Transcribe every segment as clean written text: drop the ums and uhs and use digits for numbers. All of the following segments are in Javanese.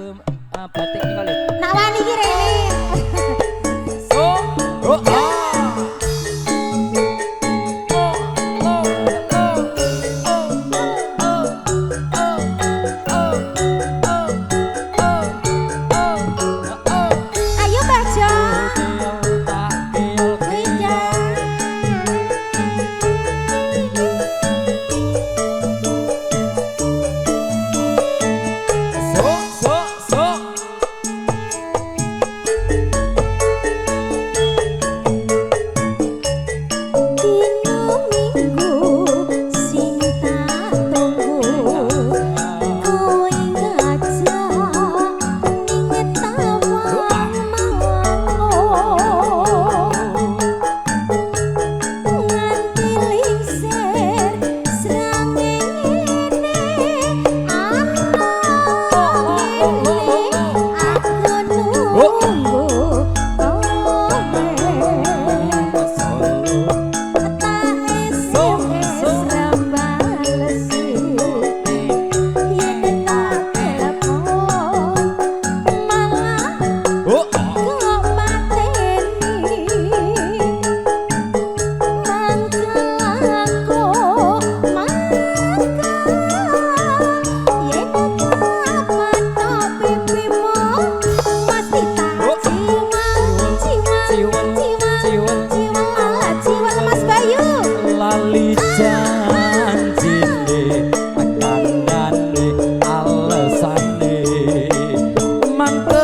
Batik iki lho. Nak wani iki rene. So, oh, ah. Oh, oh, oh, oh, oh, oh, oh, oh, oh, oh, oh. Ayo Mbah Jo. So, so, so. Dino minggu sing tak tunggu, kowe ngajak ning tawang mango, nganti lingsir srengenge ana ngene aku nunggu kowe. Tak SMS ra balesi, yen tak telepon malah Oh, kok mateni. Mangkel aku mangkel, yen tak patok pipimu mesti tak ciwal ciwal Ciwal, ciwal ciwal. ciwal ciwal Mas Bayu. Lali janjine, kandhane alesane mangkel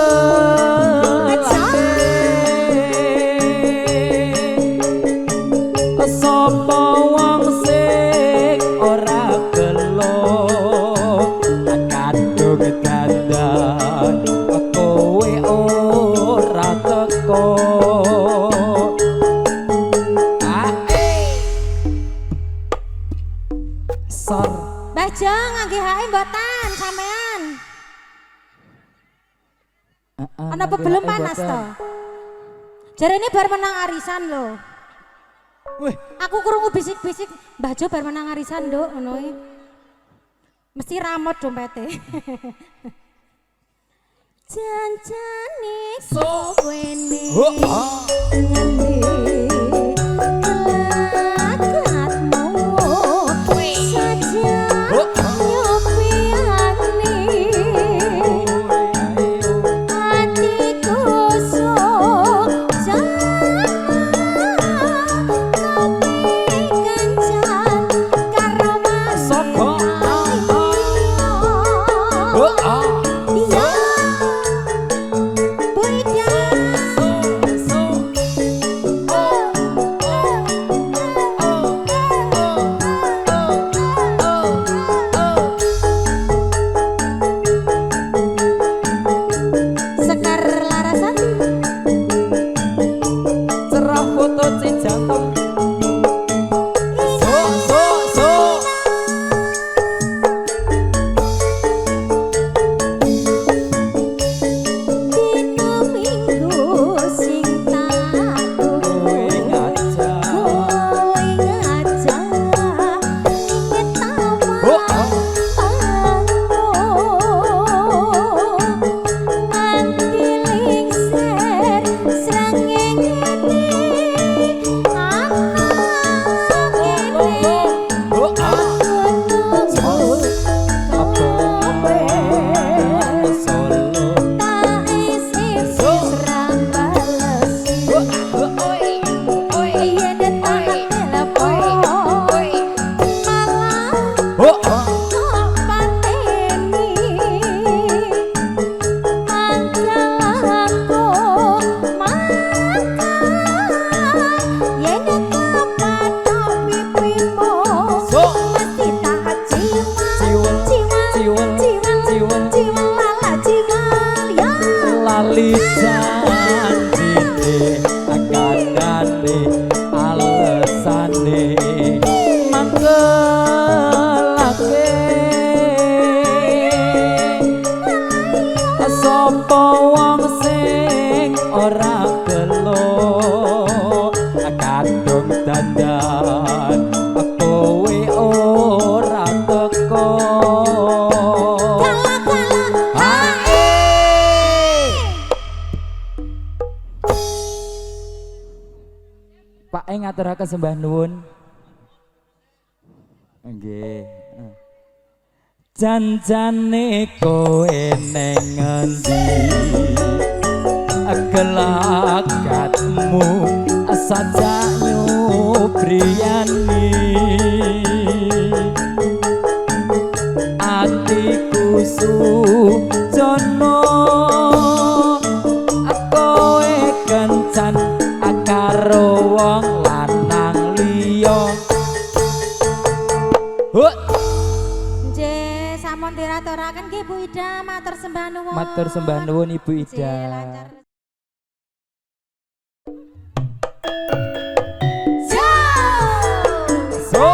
sapa wong sing ora gelo kadung dandan kowe ora teko. Ae. Sor. Mbah Jo ngangge hae mboten sampean? Ana apa belum panas to? Jarene bar menang arisan lho. Wih, Aku krungu bisik-bisik Mbah Jo bar menang arisan, Nduk, ngono iki. Mesti ramot dompete. Janjane kowe Oh, ah. ngendi kelakatmu saja Oh, ah. nyopiani atiku sojana kopi kencan karo mas. Soko. Oh, ah. Iya, Bu Ida. So, so. Ngaturaken sembah nuwun. Nggih. Janjane kowe neng ngendi? Gelagatmu sajak nyubriyani. Atiku sujono kowe kencan karo wong lanang liya. Hut. Nggih, sampun diraturaken nggih Bu Ida, matur sembah nuwun. Matur sembah nuwun Ibu Nggih, Ida. Lancar. So.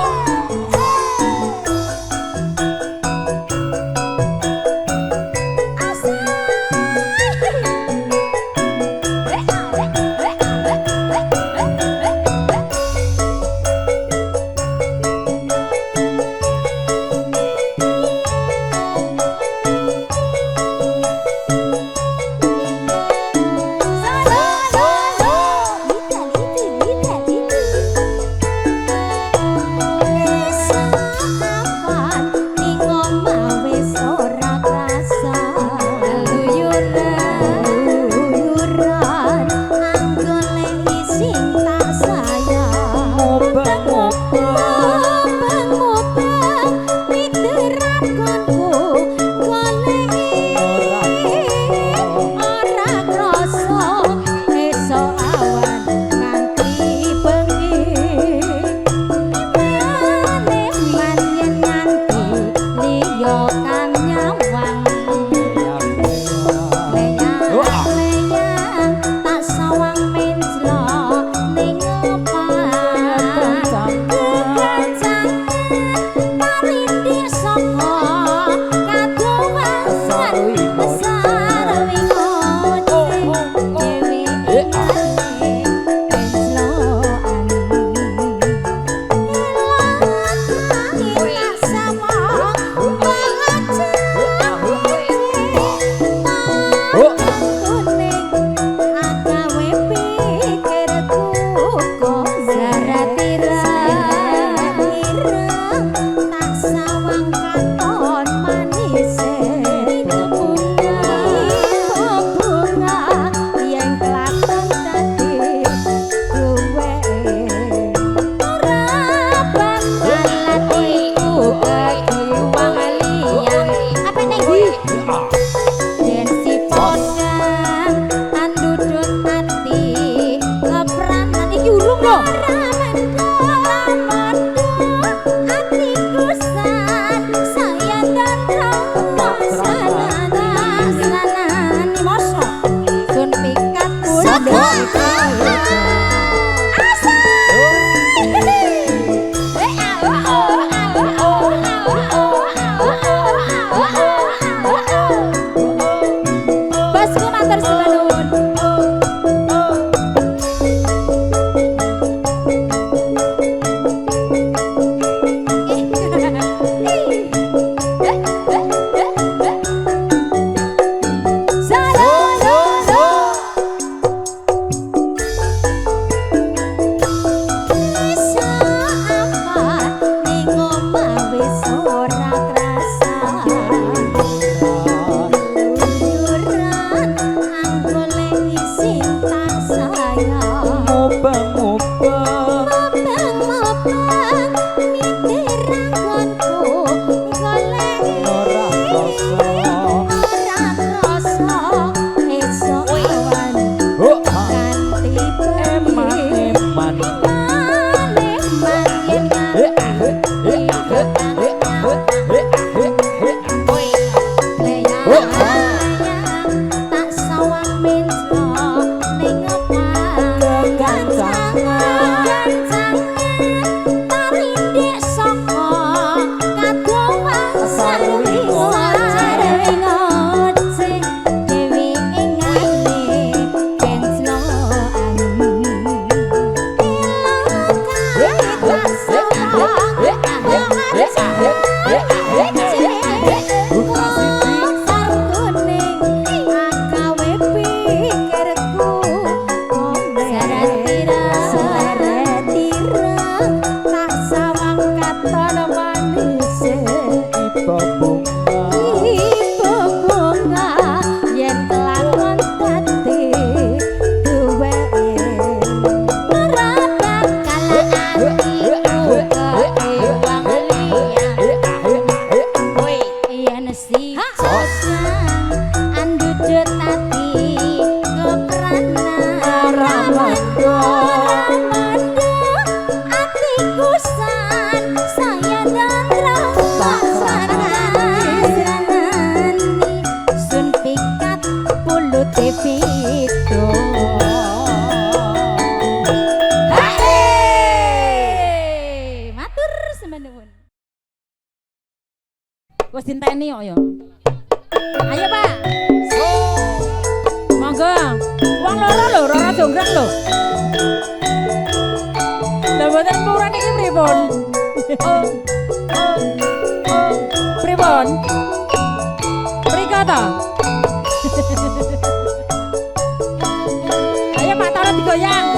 Bosku matur sembah nuwun. Hak andudut ati kepranan Ora mendo. Ora mendo atiku san saya dandra sranani sun pikat pulute pitu. Hey, matur sembah nuwun. Wis dinteni kok ya. Ayo, Pak. Monggo. Wong loro lho, Roro Jonggrang lho. Lah mboten purun iki pripun? Oh. Oh. Oh. Pripun? Mriko to? Ayo Pak Toro digoyang.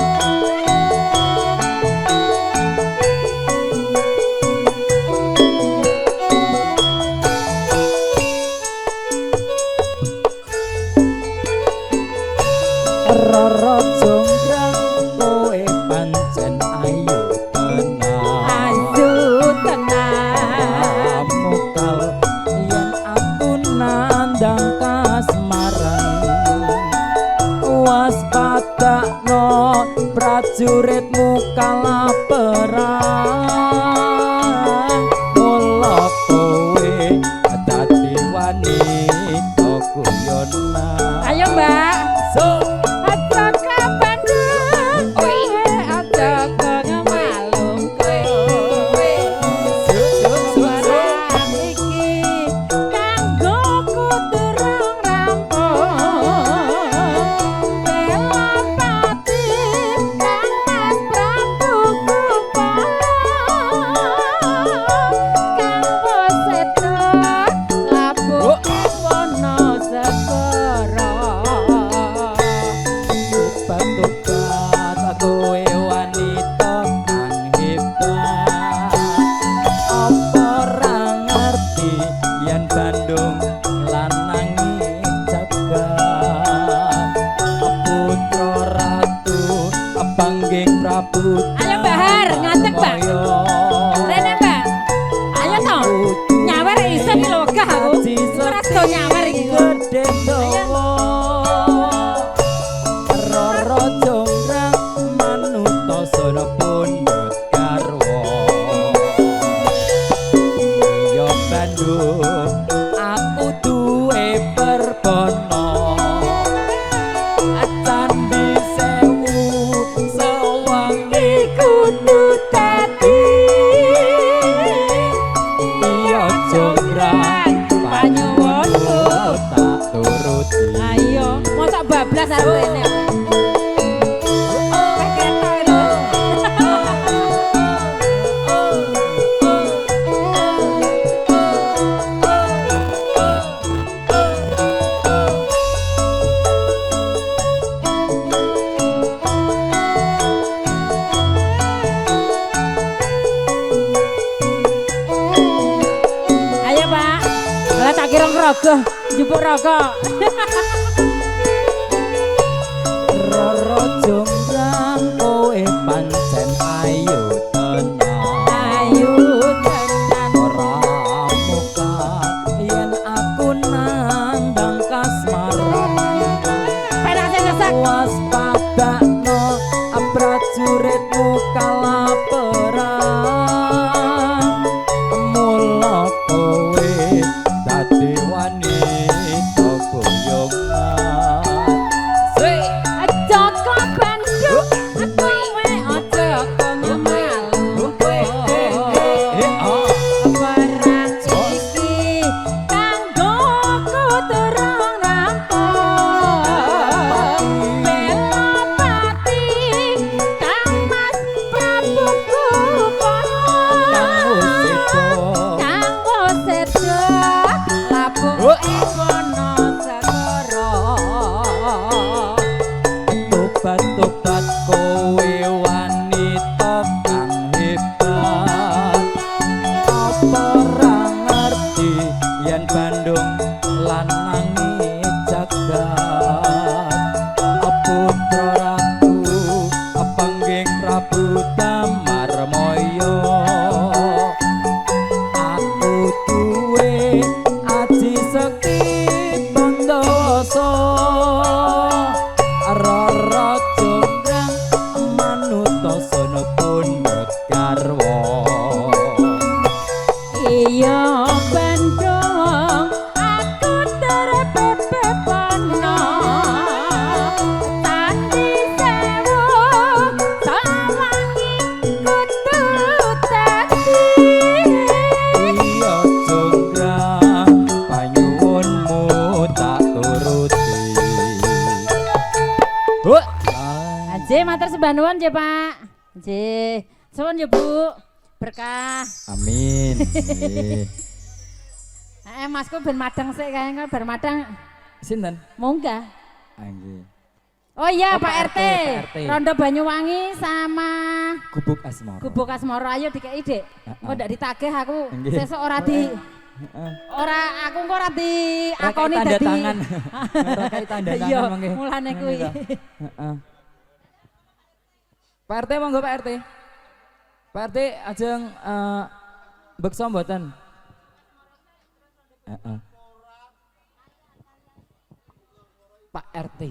Roro Jonggrang kowe pancen ayu tenan. Ayu tenan. Mukal yen aku nandang kasmaran. Waspadakno prajuritmu kalah perang. Mula kowe dadi wanita guyonan. Ayo, Mbak. So Aja kapan kowe aja kemalung kowe. so so so so. Barang iki kanggo durung rampung. Belapati Kang Mas Prabu Kupala. Kang Boseta labuh wana segara. Tobat-tobat kowe wanita kang hebat. Apa ora ngerti yen Bandung lanange jagat. Putra ratu panggih Prabu Ayo, Mbak Har, ngadeg, Mbak. Rene, Mbak. Ayo to. Nyawer isin iki lho wegah aku. Ora sedo nyawer iki. Gedhe dawa. Roro Jonggrang manuta sono pundhut garwa. Ya Bandung aku duwe perbono. Candi Sewu sewangi Kudu dadi iya Jonggrang panyuwunku. tak turuti. Ayo, mosok bablas arep rene. Eh, ketok lho. Ayo, Pak. Lah tak kira ngrogoh, njupuk rokok. Roro Jonggrang kowe pancen ayu tenan. Ayu tenan. Ora muka yen aku nandang kasmaran. Penak sing sesek. Waspadakno prajuritmu kalah perang. Mula kowe dadi wanita boyongan. Sik. Aja kok Bandung, kowe aja kok ngemalu. Eh, oh. Perang iki kanggo durung rampung. Belapati Kang Mas Prabu Kupala. Kang Kang Sedo labuh wana segara. Tobat-tobat kowe wanita kang hebat. Apa ora ngerti yen Bandung lanange jagat. Putra ratu panggih Prabu Damarmaya. Aku duwe aji Nggih, matur sembah nuwun nggih, Pak. Nggih. Suwun ya, Bu. Berkah. Amin. Nggih. Masku ben madang sik kae engko bar madang Sinten? munggah. Ah, nggih. Oh iya, Oh, Pak Pak RT. RT, Pak RT. Rondo Banyuwangi sama Gubuk Asmara. Gubuk Asmara ayo dikei, Dik. Engko ndak ditagih aku. Nggih. Sesuk ora di Heeh. ora aku engko ora di Ora akoni kai tanda dadi tangan. Ora kai tanda tangan Iya, mangke. mulane kuwi. Heeh. Pak RT monggo Pak RT. Pak RT ajeng beksa mboten? Heeh. Pak RT.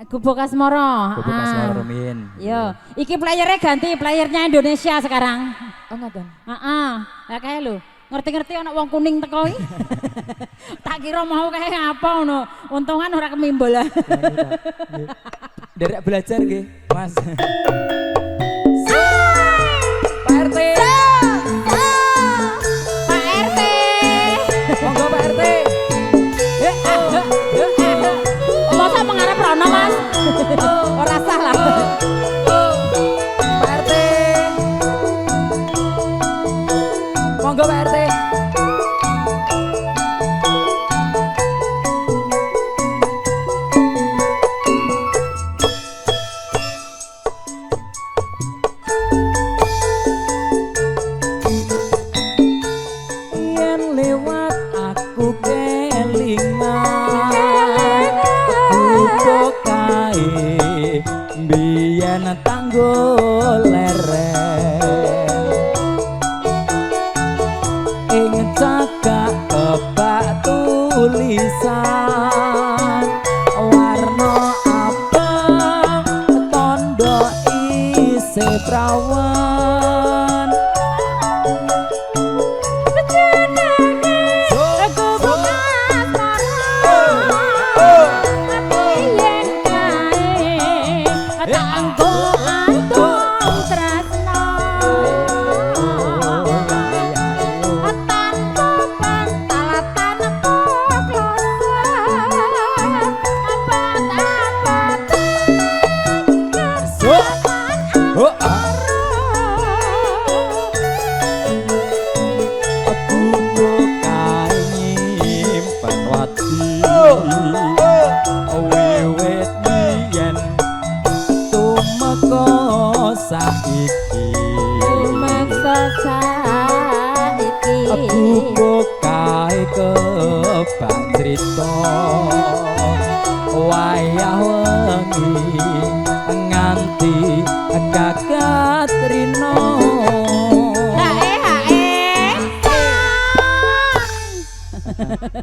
Gubuk Asmara. Gubuk Ah. Asmara rumiyin. Yo, iki playernya ganti, playernya Indonesia sekarang. Oh ngoten. Heeh. Lah kae lho, ngerti-ngerti ana wong kuning teko iki. Tak kira mau kae apa ngono. Untungan ora kemimbol. Derek belajar nggih, Mas. Pak RT. Pak RT. Monggo Pak RT. Masa mengarep rono, Mas? Ora sah lah. Pak RT. Monggo Pak RT. Yen lewat aku kelingan gubuk kae biyen tanggo leren ing cagak kebak tulisan warna abang tondo isih prawan. Gubuk Asmara. Yen kae tanggo antung tresno. Tanpa pantal tanpa kloso. Apa-apa Oh, ah. Gubuk kae nyimpen wadi wiwit biyen tumeka saiki. Tumeksa saiki. Gubuk kae kebak crita wayah wengi nganti kakat rino. Hae hae.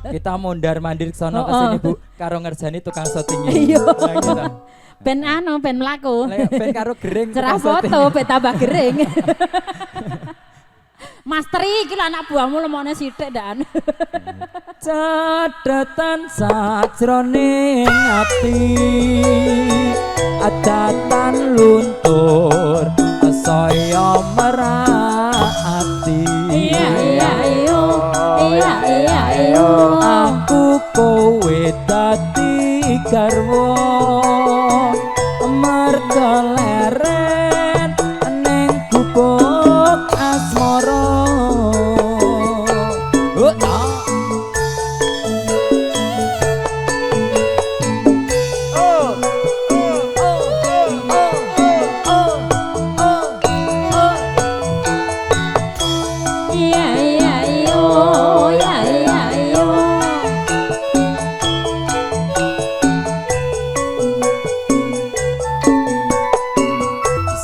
Kita mondar mandir sono Oh, kesini oh. Bu karo ngerjani tukang syuting. Iya. Lah, gitu. Ben anu ben mlaku. Lah, ben karo gering Cerah tukang syuting. foto ben tambah gering. Mas Tri iki lho anak buahmu lemone sithik ndak. Catatan sajroning ati adatan luntur saya merati. Iya iya iyo. Iya iya iyo. Aku kowe dadi garwa merga leren ning gubuk asmara. Oh, ah. Oh, oh, oh, oh, oh, oh, oh. Iya iya iyo. Iya iya iyo.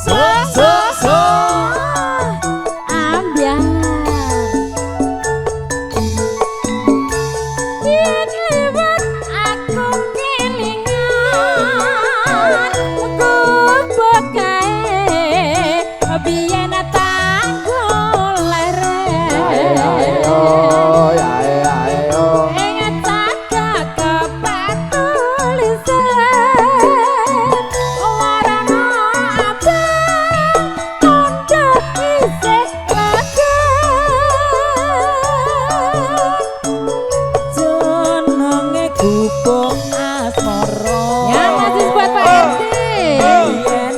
So, so, so. Ambyar. Yen lewat aku kelingan gubuk kae biyen tanggo leren. Ing cagak kebak tulisan warna abang tondo isih legan. Jenenge gubuk asmara. Ya masih buat Pak RT. Yen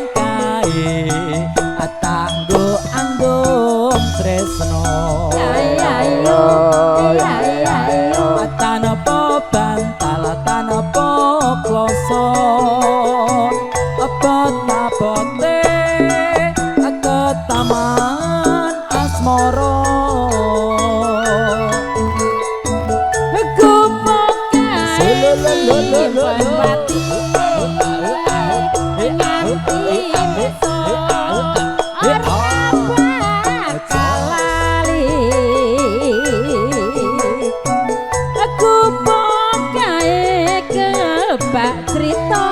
Lho. Pati nganti besok ora bakal lali. Aku pokae kebak crita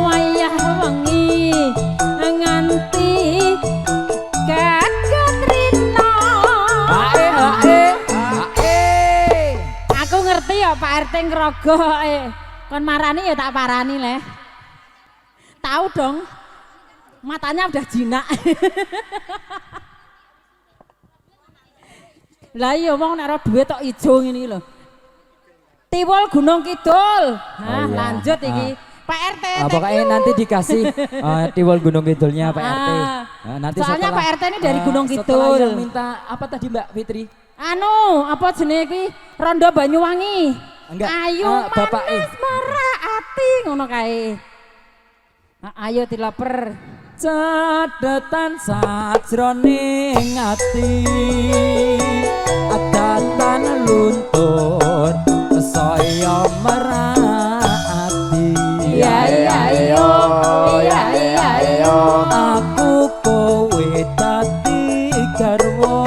wayah wengi nganti kaget rina. Hae hae hae. Aku ngerti ya Pak RT ngrogoh Kon marani ya tak parani leh. Tahu dong. Matanya udah jinak. Lah iya wong nek ora duit tok ijo ngene iki lho. Tiwul Gunung Kidul. Nah, Oh iya. lanjut iki. Pak RT. Ah, thank pokoknya you. nanti dikasih Tiwul Gunung Kidulnya Pak RT. Ah. Nah, nanti Soalnya setelah, Pak RT ini dari Gunung setelah Kidul. yang minta apa tadi Mbak Fitri? Anu, apa jenenge kuwi? Rondo Banyuwangi. Enggak, Ayo bapak manis marah ati ngono kae. Nah, ayo diloper. Catetan sajroning ati adatan luntur saya merati. Iya iya iya. Iya iya iya. Aku kowe dadi garwa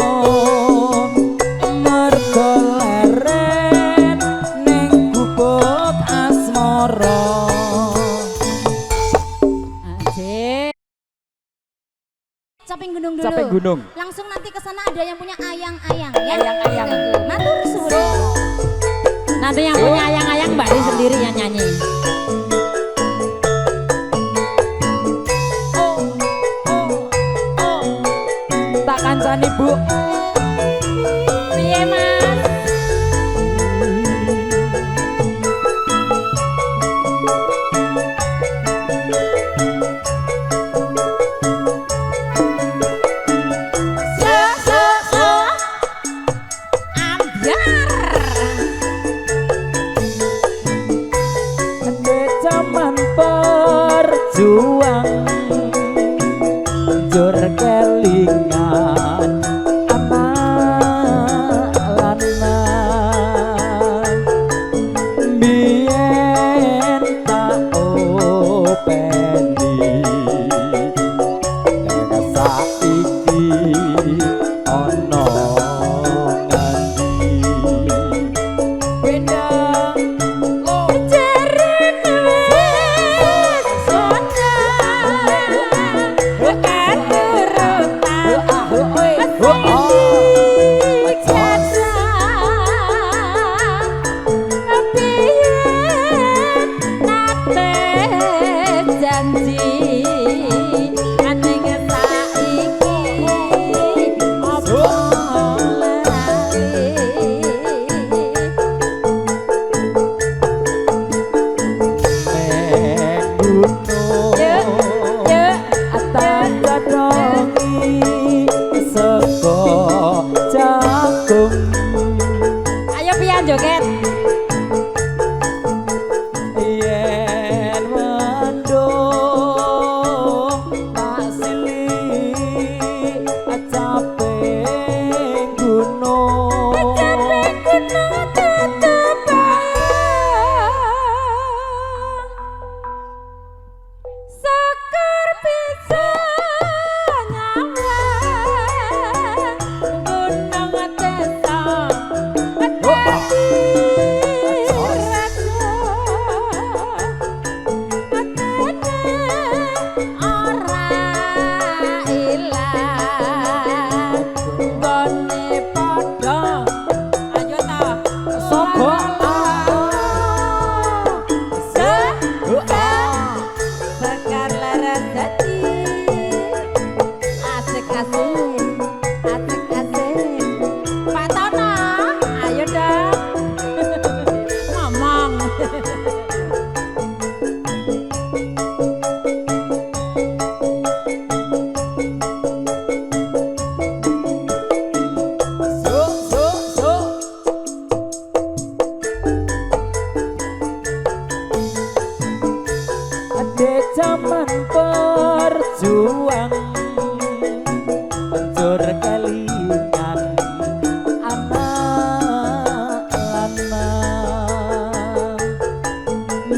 mergo leren ning gubuk asmara. Ajik. Caping Gunung dulu. Caping Gunung. Langsung nanti ke sana ada yang punya ayang-ayang ya. Ayang-ayang. Matur suwun. Nanti yang punya ayang-ayang Mbak Ri sendiri yang nyanyi. Tak kancani Bu. Piye Mas? So so so. Ambyar.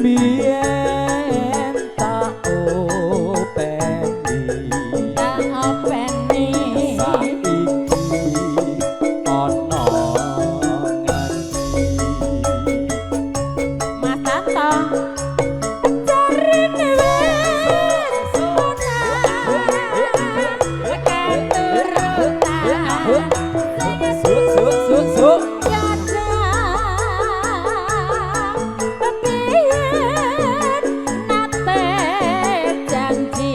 Biyen tak openi, Tak openi. Saiki ana ngendi? Mas Tanto. Jarene wis punah, keturutan. Su su su su. Biyen nate janji,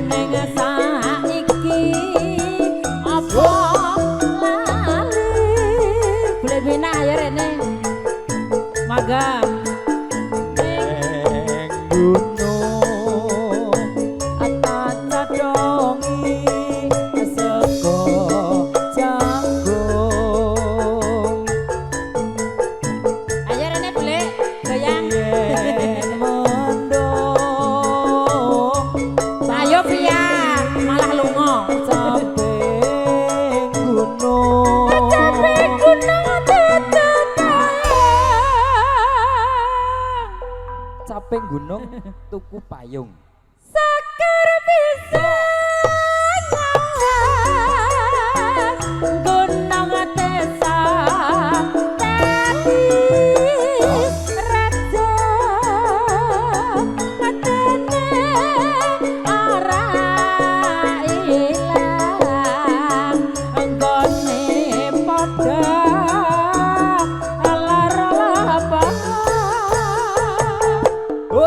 ning saiki apa lali? Boleh binah ya rene. Mangga. Ning gunung tak cadongi sego jagung. Ayo rene boleh goyang. Yen mendung Ayo Pia, malah lunga. Caping gunung. Caping gunung tetep. Caping gunung tuku payung. Sekar bisa nyawang gunung desa dadi raja, atene ora ilang, nggone padha lara lapang. Bu.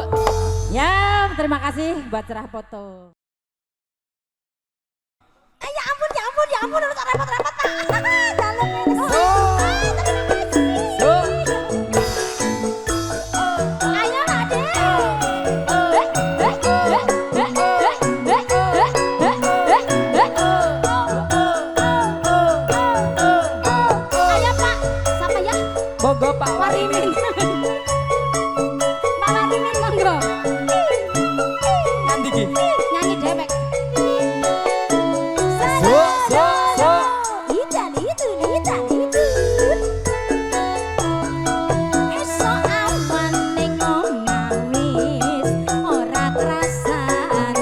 Ya, terima kasih buat cerah foto. Ya ampun, ya ampun, ya ampun, harus repot-repot, Pak. Dalem ini. Terima kasih. Su. Ayo, Ade. Eh, eh, eh, eh, eh, eh, eh, eh, eh, eh. Ayo, Pak. Siapa ya? Monggo Pak Warimin. Pak Warimin, monggo. Nganti iki. Nyanyi dewek. Su su su. Idan, itu, idan, itu. Esok awan ning omah wis ora krasan.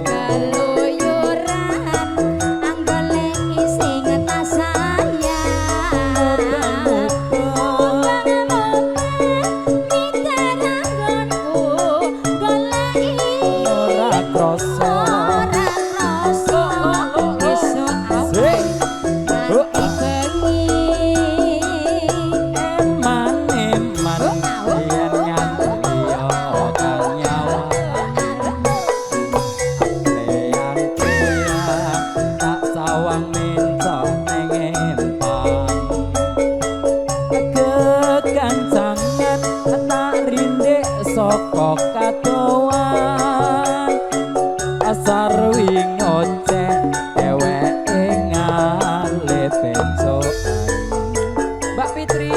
Keluyuran anggoleki sing tak sayang. Mubeng-mubeng miter anggonku goleki. Ora krasa. Ora krasa. Esok awan Sik. nganti bengi. Eman eman yen nganti liya kang nyawang. Leyang-leyang tak sawang mencok ning empang. Kekancangan tak rindik saka kadowan. Sarwi ngoceh dheweke ngalih bencokan. Mbak Fitri.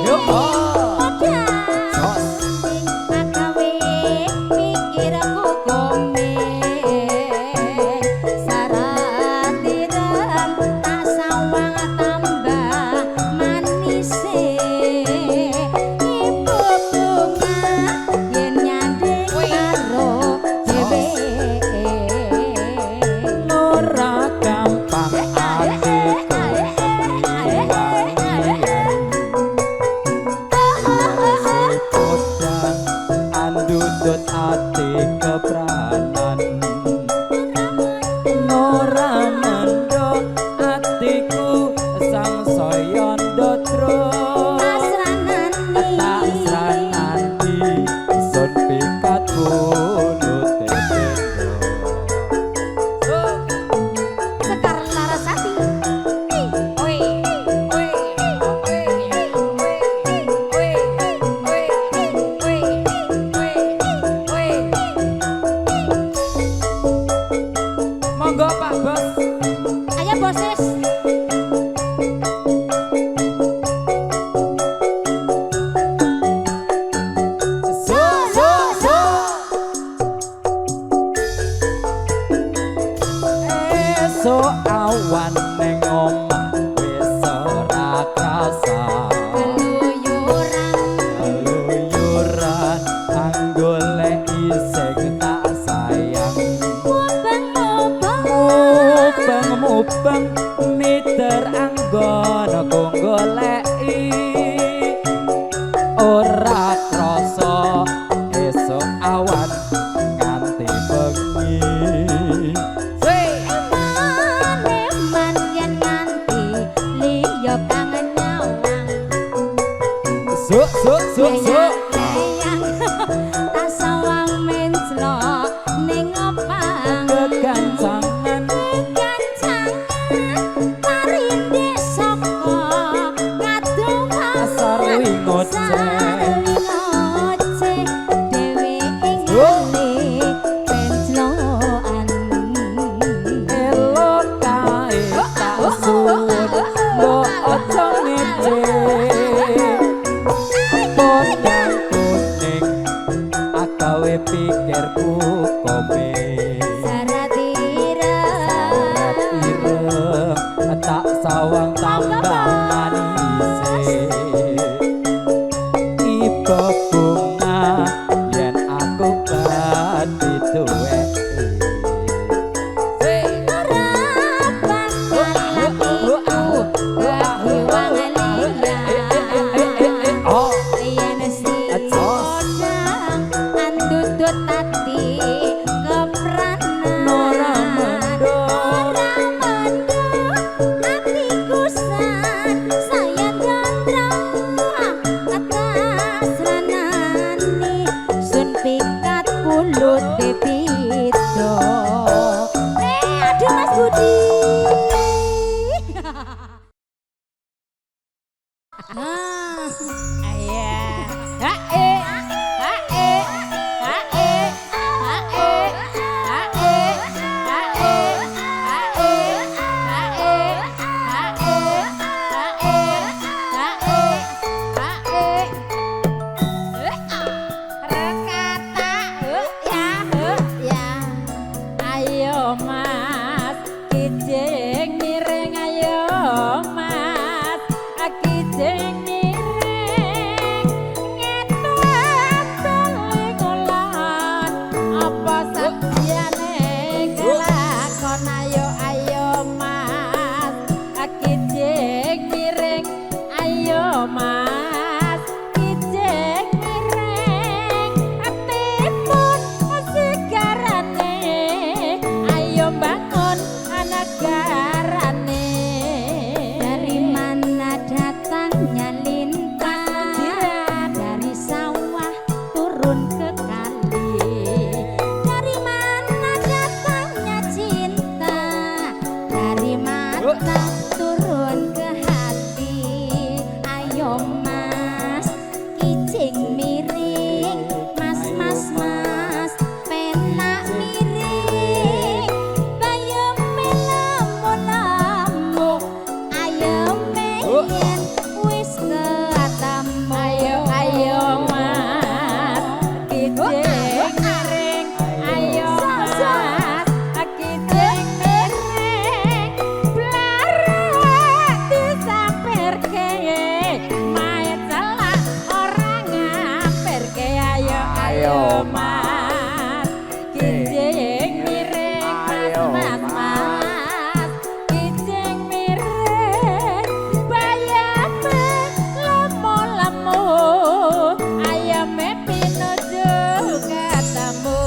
Yo oh. Jos. Ora gampang atiku wangian. Podang andudut ati kepranan. Ora mendo atiku sang saya ndotro. Tak srananti sun pikat bulute tendo. Sekar Larasati. Oi, oi, oi, oi, oi, oi, oi, oi, oi. Monggo Pak Bos. Ayo boses. Su su su. Esuk Awan neng omah wis ora krasa. Keluyuran. Keluyuran anggoleki sing tak sayang. Mubeng-mubeng. Mubeng-mubeng miter anggon ku goleki. Ora krasa esuk awan nganti bengi. Eman-eman yen nganti liya kangen nyawang. Suk suk suk suk. Leyang tak sawang menclok ning opang. Kegancangan. Kegancangan parinde saka kaduhan. Sarwi ngoceh. Sarwi ngoceh dhewe ing Oh. ngene penclokan. Elok kae tak suwun mbok aja ngece. Podang kuning agawe pikirku kome. Syarat ireng. Ireng tak sawang tambah manise. Iba bunga yen aku badhe duweke. Ora bakal atiku kehiwang liya. Oh. Yen si podang andudut ati kepranan. Ora mendo. Ora mendo atiku san sayang gandra atas ranani sun pikat pulute beda. Aduh Mas Budi. Ah. Iya. Ha e ha e ha e ha e ha e ha e ha e ha e ha e ha e ha e ha e. Rekata ya ya. Ayo Mas, kijing miring ayo Mas, kijing miring ngetan bali ngulon apa satyane kelakon ayo ayo Mas, kijing miring ayo Mas, kijing miring timun sigarane ayo bangun negarane. Dari mana datangnya lintah? Dari sawah turun ke kali. Dari mana datangnya cinta? Dari mata turun ke hati. Ayo Mas, kijing miring. Mas, mas, mas, penak miring. Bayeme lemu-lemu, ayeme yen wis ketemu. Ayo ayo Mas, kijing miring. Ayo Mas, kijing miring. Blarak disampirke, maet celak ora ngampirke. Ayo ayo Mas, kijing miring. Mas mas mas, kijing miring. Bayame lemu-lemu, ayame pinuju ketemu.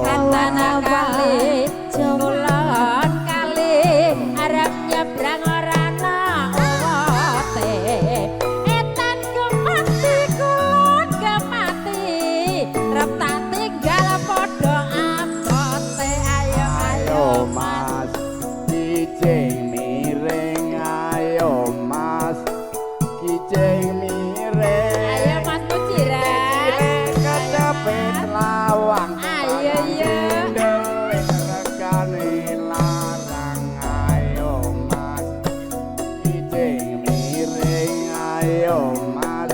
Katan kali, kulon kali, arep nyebrang ora ana uwote. Etan kemati, kulon kemati, rep tak tinggal padha abote. Ayo ayo Ayo Mas, kijing miring. Ayo Mas, kijing miring. Ayo Mas Mujiran. Miring kecepit lawang. Ayo ya. Ndelik regane larang. Ayo Mas, kijing miring. Ayo Mas,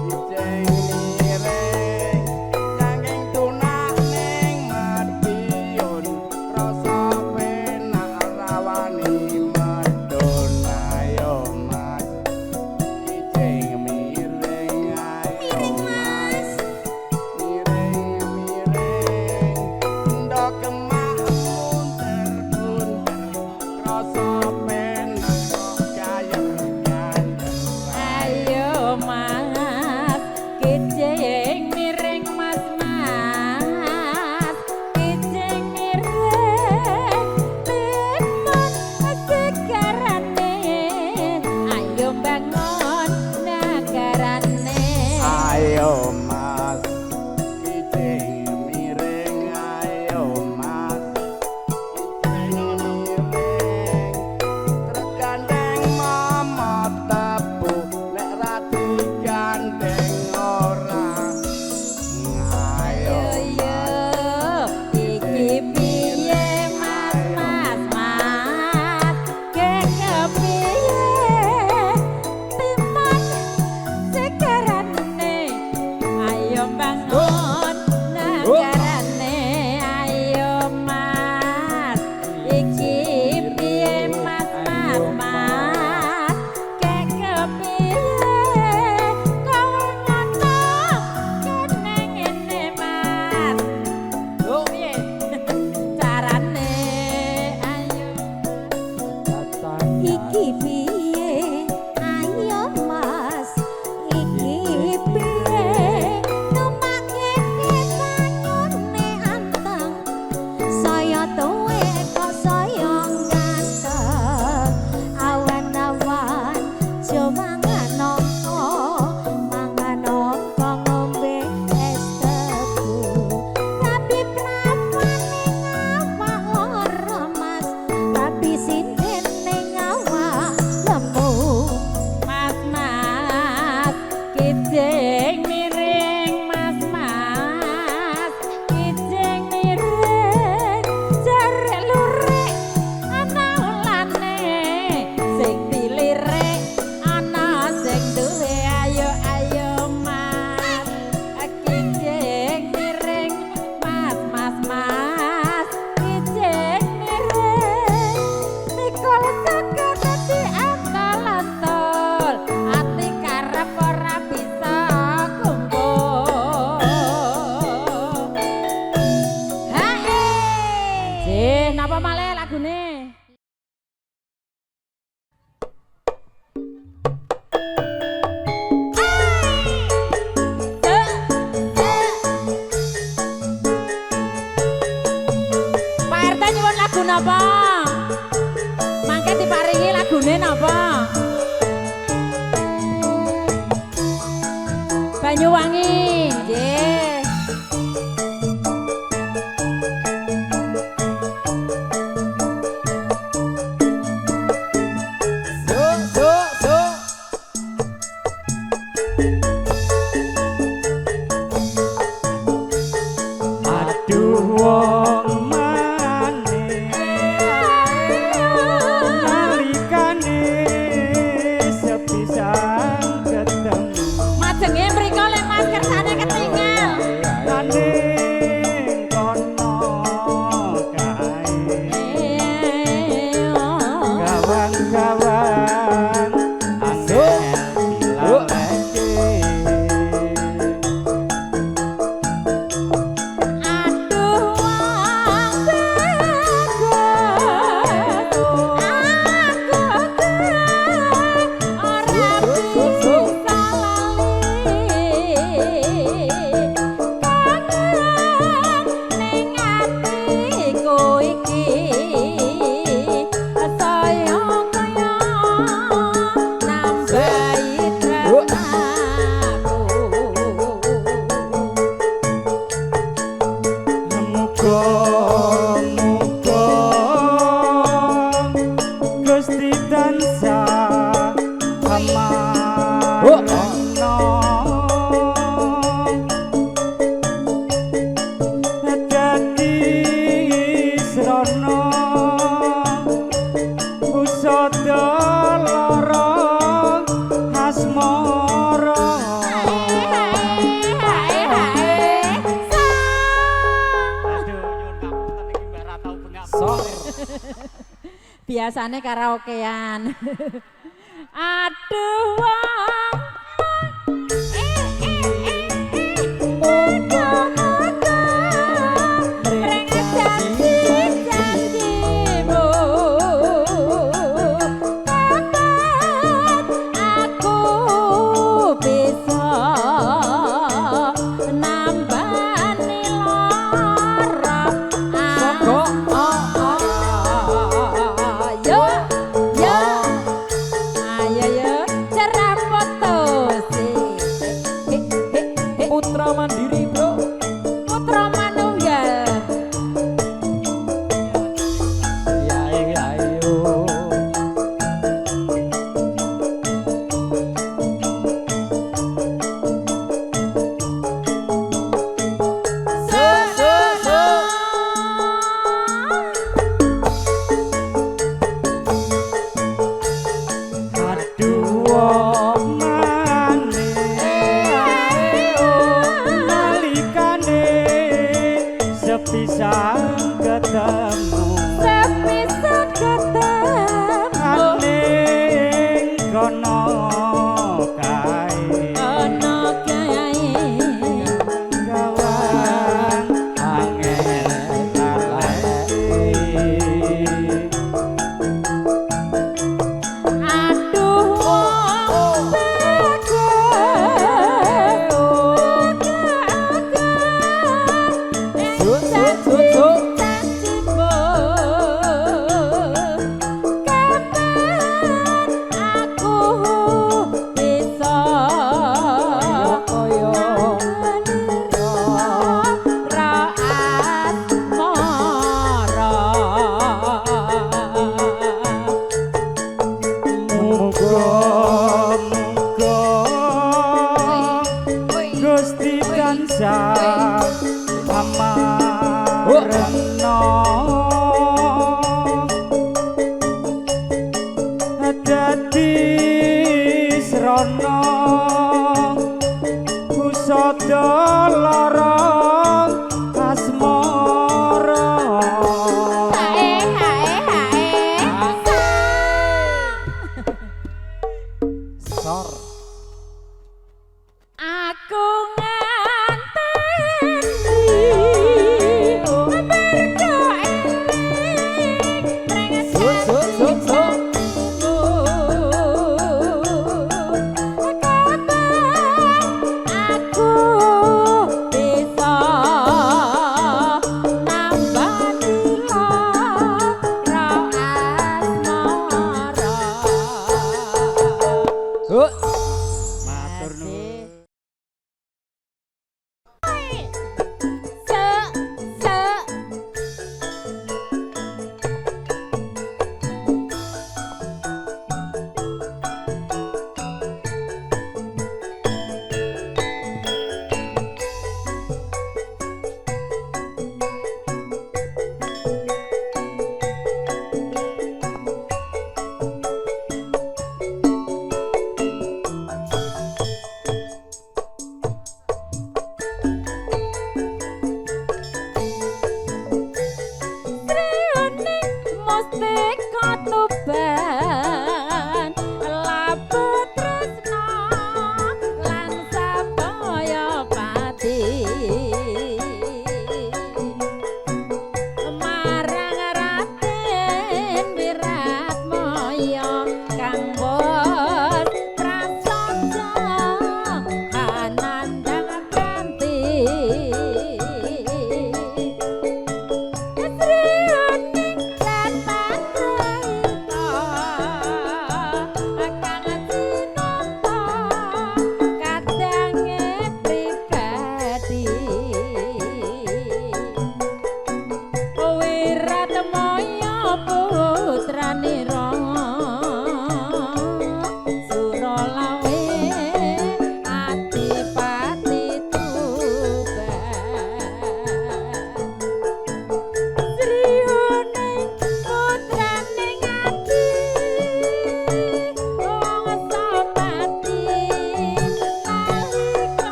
kijing miring. Saking tunak ning Madiun, rasa penak. Saya tuwe kok saya ganteng. Awan-awan jo mangan nongko, mangan nongko ngombe es tebu. Rabi prapan ning awak lara Mas, rabi sinden ning awak lemu. Mas mas kijing miring, mas mas kijing miring, jare lurik ana ulane sing dilirik ana sing duwe. Ayo ayo mas kijing miring, mas mas mas kijing miring, mikul saka dadi antol-antol, ati karep ora bisa kumpul. Hae. Nggih, napa malih lagune? Pak RT nyuwun lagu napa? Mangke diparingi lagune napa? Banyuwangi. Nggih. So so so. Aduh wong manis nalikane sepisan ketemu Majenge mriko le Mas kersane ketinggal. Naning kono kae gawang-gawang angel dilaleke. Aduh wong bagus, aku ora bisa lali. Kangen ning atiku iki, saya kaya nambahi tresnaku. Muga-muga Gusti tansah amarana dadi srana usada lara asmara. Aduh, nyuwun ngapunten iki mbak ra tau bengak. Sor. Biasane karaokean. Aduh wong muga-muga mring janji-janjimu kapan aku bisa nambani lara. Soko. Ayo, yo, ayo yo, cerapot.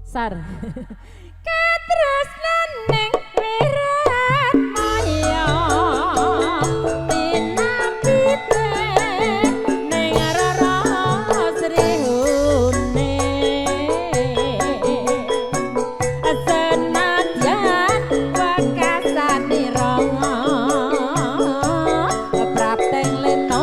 Sar. Katresnan ning wirat maya tinapite ning rara srihune senadyan wekasanira prapteng lena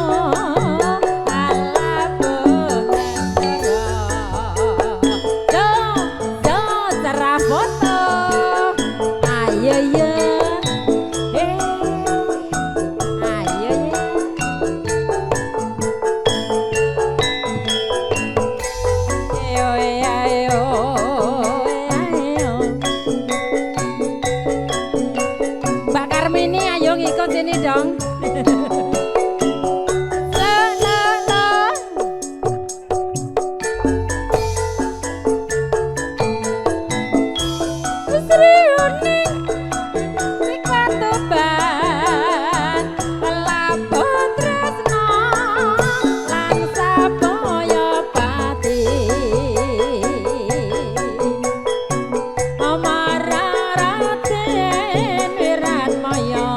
Mbak Karmini ayo ngikut sini dong. Lo lo lo. Sriuning Wikatuban labuh tresna lan sabaya pati Amarang Raden Wiratmaya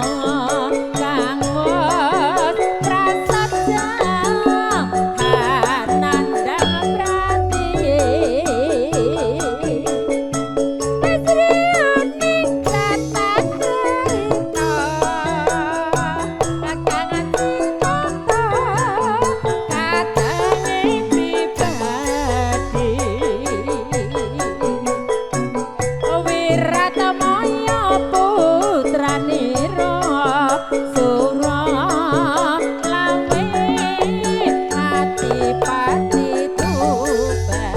kang wis prasaja hanandang prati Sriuning tata cerita kakang cinta katange pribadi Wiratmaya putranira sura lawe adipati Tuban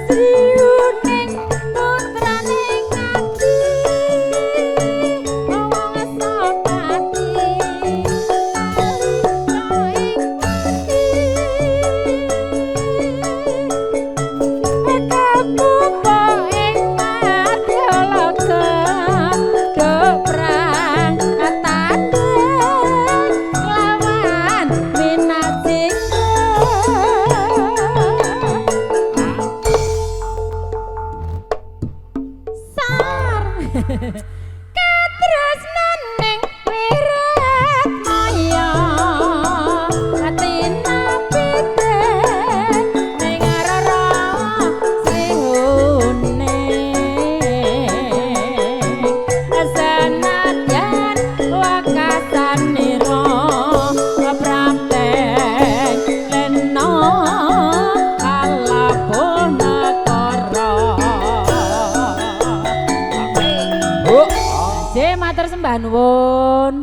Sriuning putrane ngati wong sapati nalika ing pati Kapupa ing Madyaloka do perang tandhing lawan Minasingga. Sar. Katresnan ning Wiratmaya tinapite ning rara srihune senadyan wekasanira prapteng lena kalabuh nekara. Bu. Nggih, matur sembah nuwun.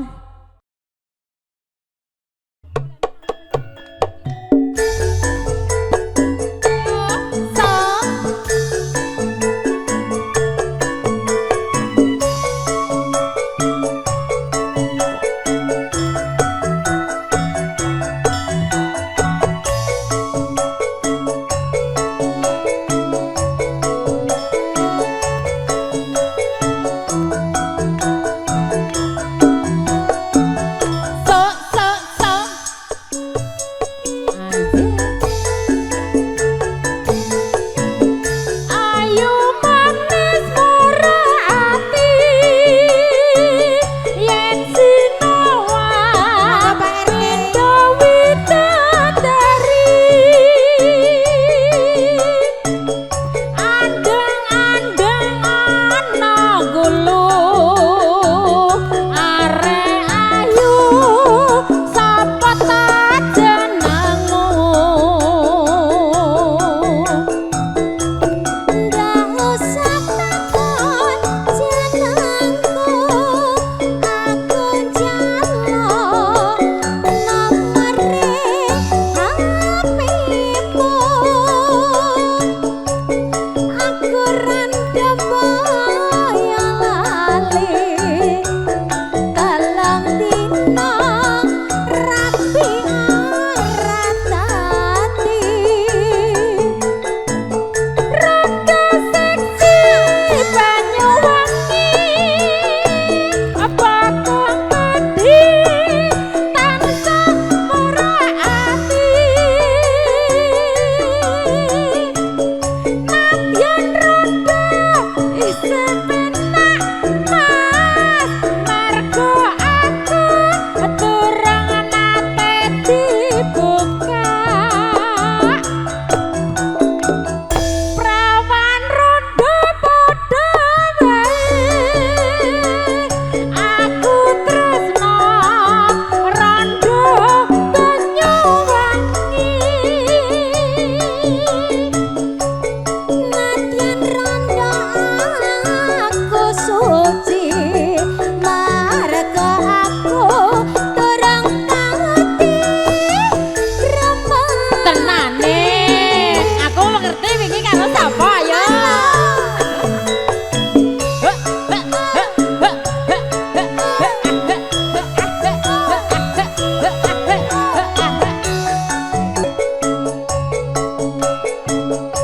So.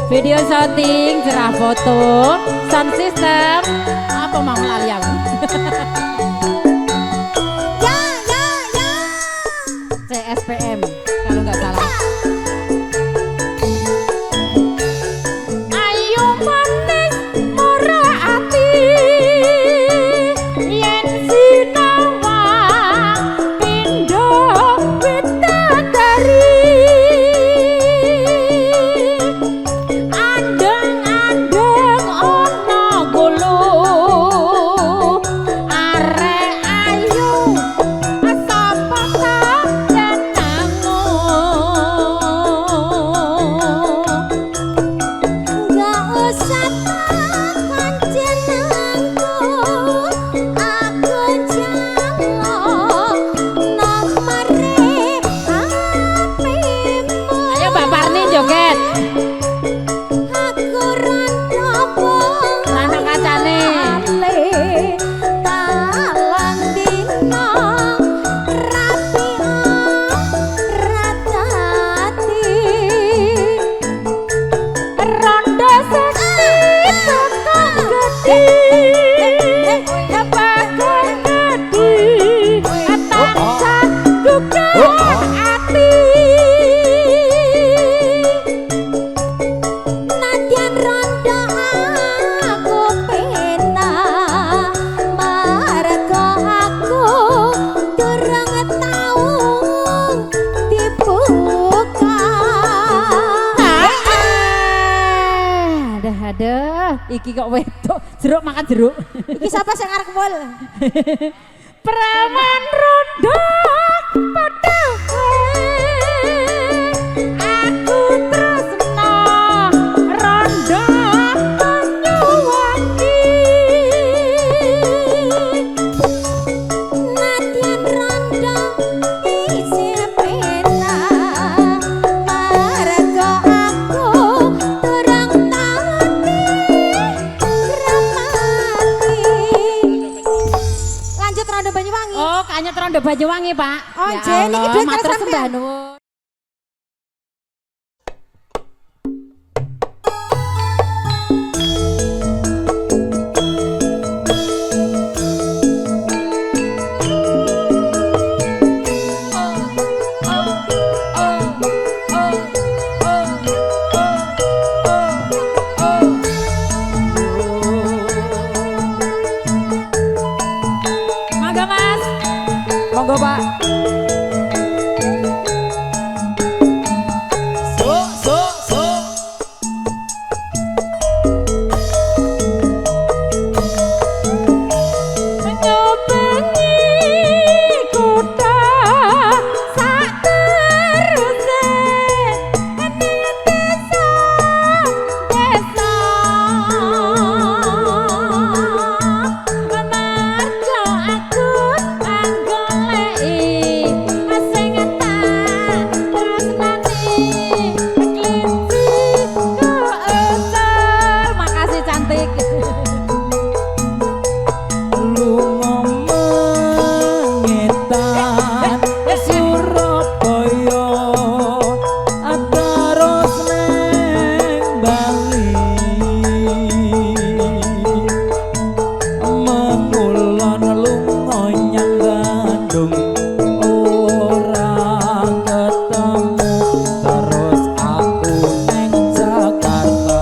Video shooting, cerah foto, sound system. Apa mau lali aku? Ya ya ya. CSPM kalau nggak salah. Ayo manis murah ati yen sinawang pindho widadari andeng-andeng ana gulu arek ayu sapa ta jenengmu. Gak usah takon jenengku, aku njaluk nomore HP-mu. Ayo Mbak Parni joget. Aku rondo Lanang kancane. Talang dina rapi ratati. Rondo sekti tukang gedhi, bakul gedhi, tansah gugah ati. Nadyan rondo aku penak, marga aku durung tau dibuka. Aduh, aduh, iki kok wedok, jeruk makan jeruk. Iki sapa sing arep kemul? Preman rondo padha aku tresno rondo Banyuwangi. Nadyan rondo isih penak, marga aku durung tau diramati. Lanjut rondo Banyuwangi. Oh, kayaknya rondo Banyuwangi, Pak. Oh, Ya Jen, iki Allah, duit karo matur sampean. sembah nuwun. Mangga, Mas. Monggo Pak. So so so. Nyobengi kutha sak teruse ning desa desa marga aku anggoleki sing tak tresnani kelinci ku ucul. Makasih cantik. Lunga mengetan Surabaya terus neng Bali mengulon lunga nyang Bandung ora ketemu terus aku neng Jakarta.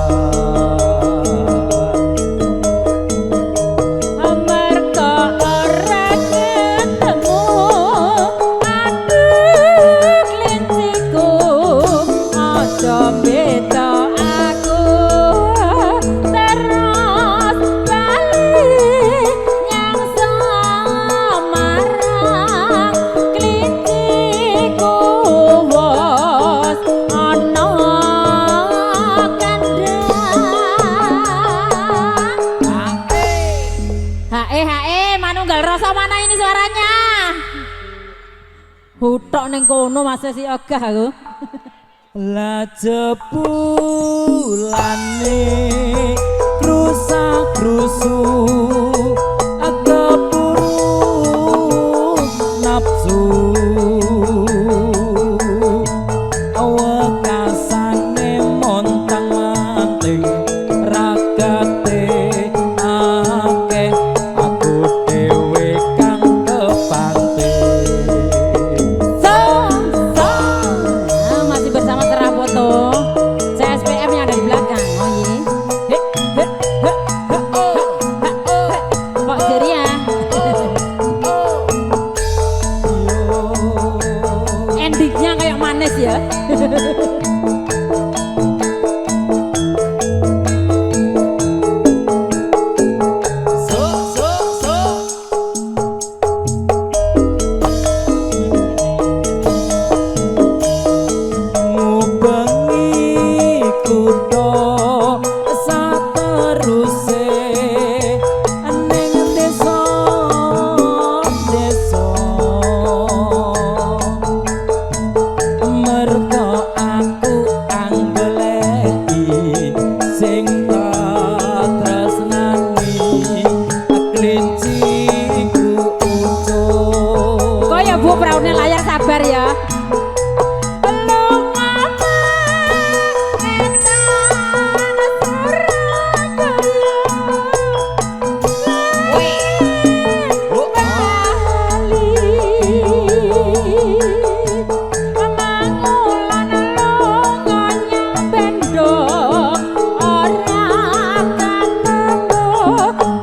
Amarga ora ketemu aduh klinciku aja beda aku terus bali nyang Semarang klinciku wos ana kandhang. Hae hae manunggal rasa mana ini suaranya? Hutok ning kono Mas si ogah aku. Lah jebulane krusak krusu keburu nafsu wekasane montang. kutha sateruse ning desa desa mergo aku anggoleki sing tak tresnani klinciku ucul. Kok ya Bu praune layar sabar ya.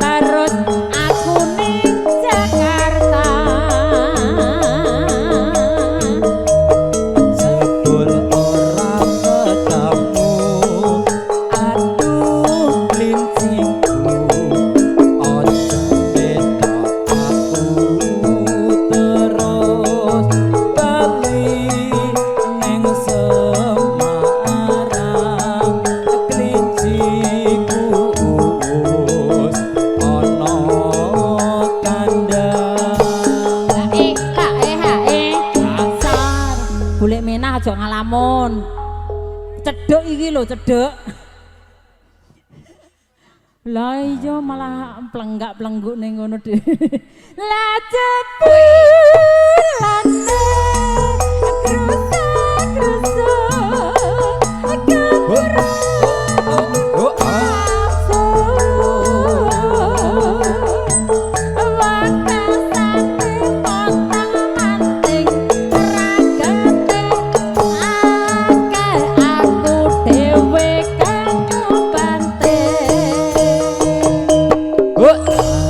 Terus aku ning Jakarta. Jebul ora ketemu, aduh klinciku, ojo betok aku terus bali neng Semarang, klinciku wis ana kandang. E K E H E dasar. Golek menah aja ngalamun. Cedhek iki lho, cedhek. Lah iya malah plenggak-plengguk ning ngono dhewe. Lah jebulane krusa-krusa Oh, ah. Oh.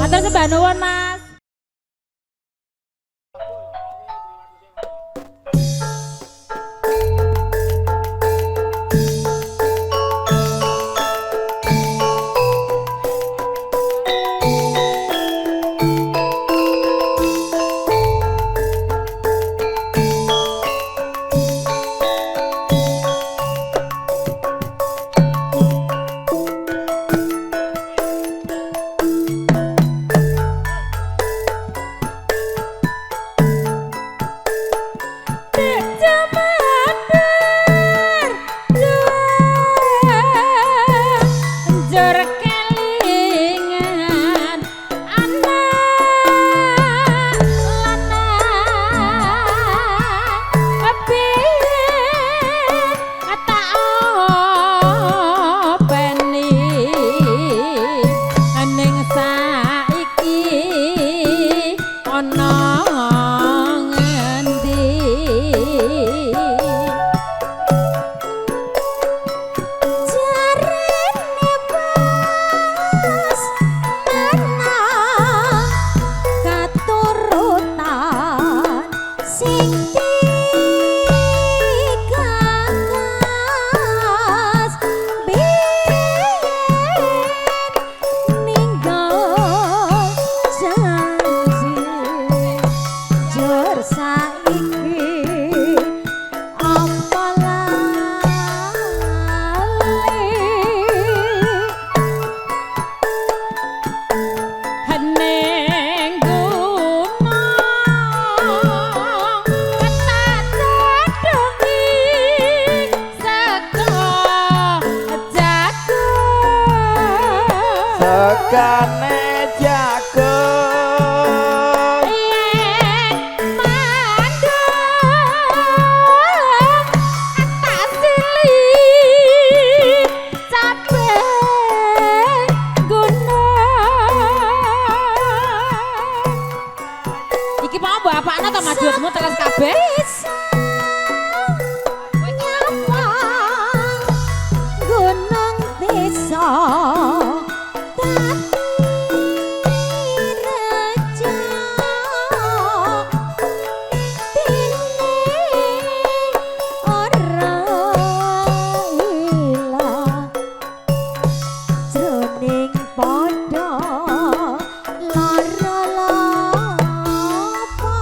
Matur sembah nuwun, Mas. Jur kelingan anak lanang piye tak openi ning saiki ana ngendi. Jarene pas menang katurutan sing digagas biyen ninggal janji jur saiki apa lali. Hening gunung tak cedhungi sego jagung Sekane jagung yen mandung tak silih capek gunung. Iki mau mbok apakno to madutmu teles kabeh? Bisa nyawang gunung desa dadi reja intine ora ilang jroning padha lara lapa.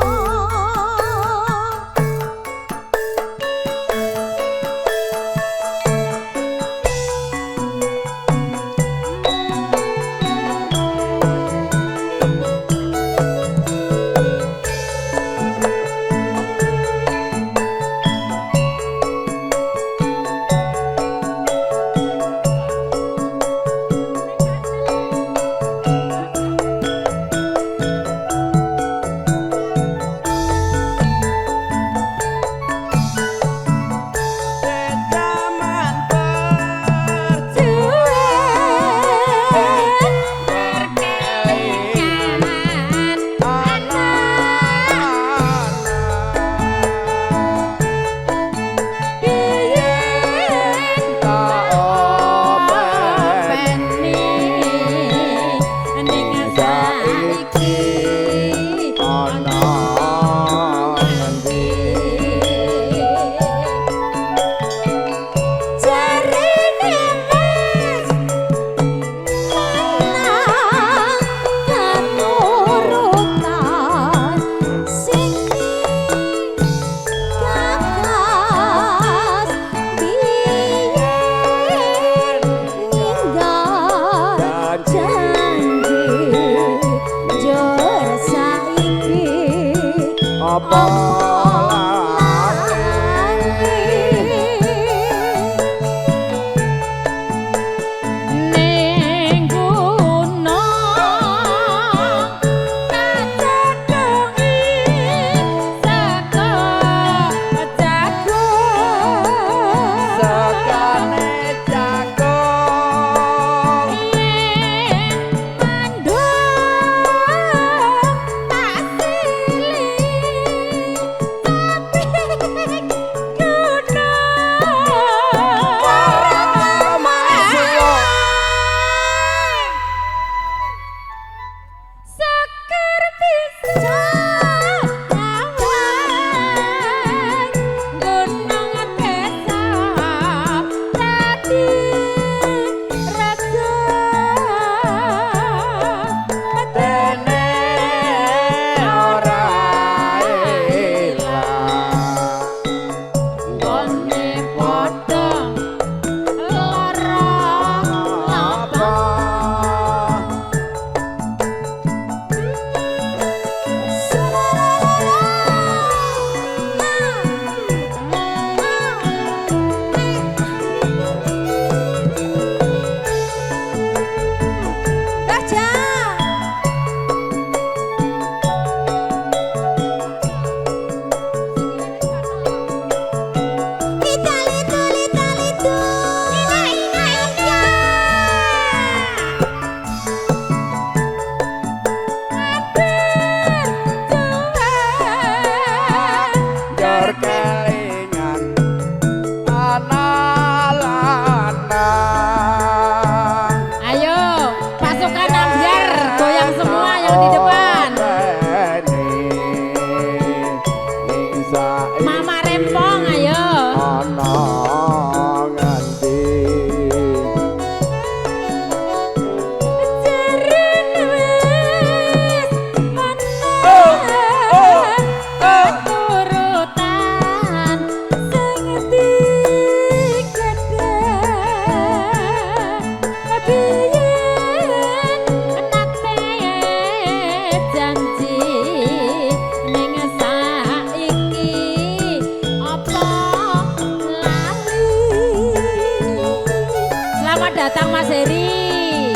datang Mas Heri.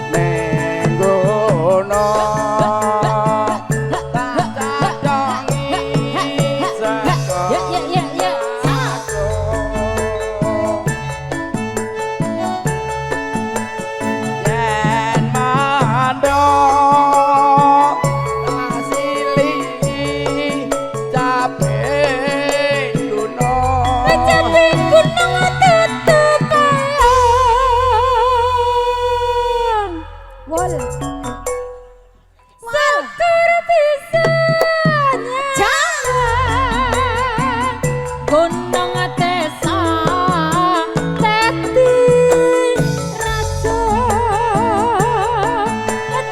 Neng gono tak cacongi sego. Ya ya ya ya. Yen mandok tak silihi cabe gunung. Cabe gunung tutupan. Wol. Syukur bisa nyawang. Gunung desa dadi raja.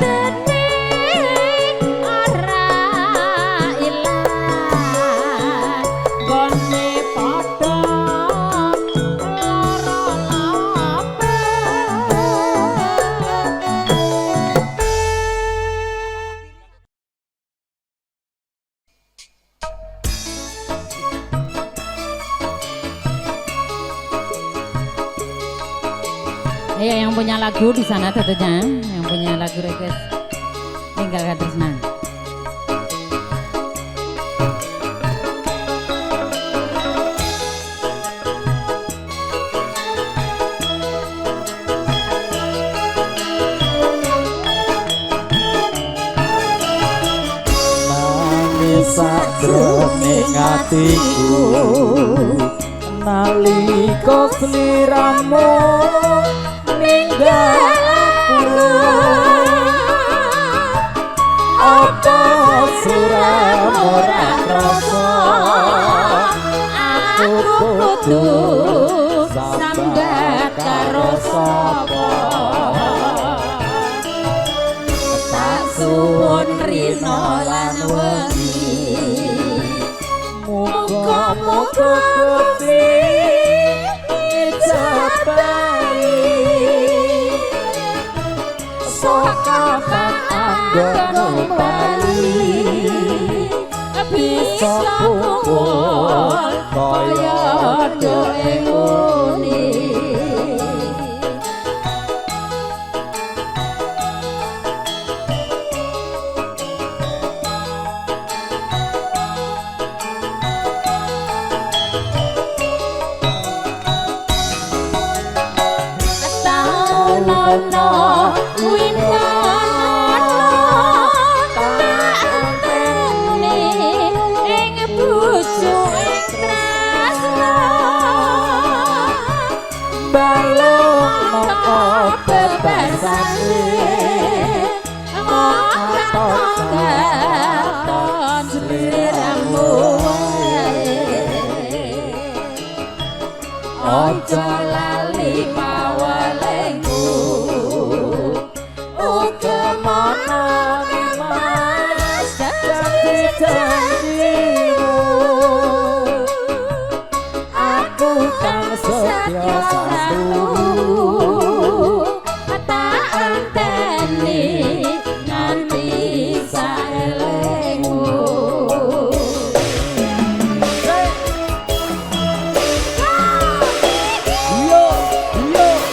Dene ora ilang. Gone padha lara lape. Iya, yang punya lagu di sana tentunya, yang punya lagu request tinggalkan Tresna. Nangis sakjroning atiku nalika sliramu ninggal aku. Apa sliramu ora krasa aku kudu sambat karo sapa? Tak suwun rina lan wengi, muga-muga Gusti ngijabahi saka anggonmu bali bisa kumpul kaya doe ngene. Taunono winana tak enteni ing bojo ing tresna balung moko bebasane katon sliramu wae. Aja lali pawelengku uga mono kemas janji-janjimu aku kang setya satu tak enteni nganti saelengmu. Yo yo.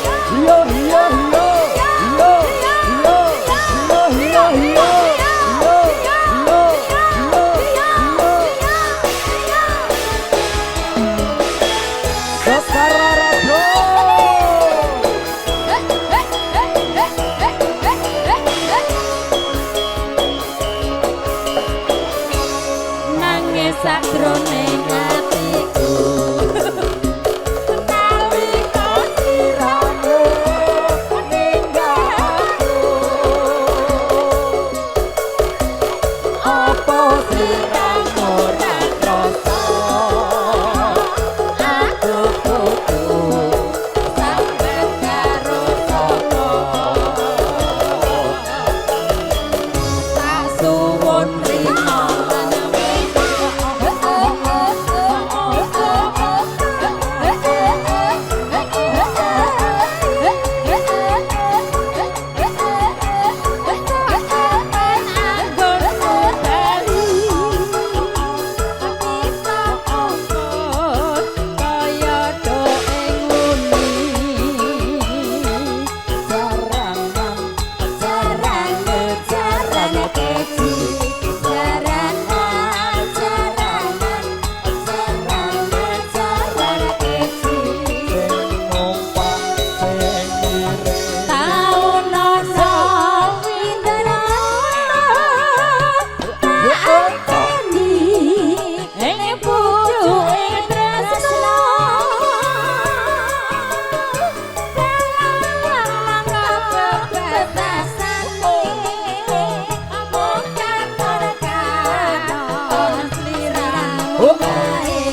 kae.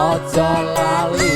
Aja lali.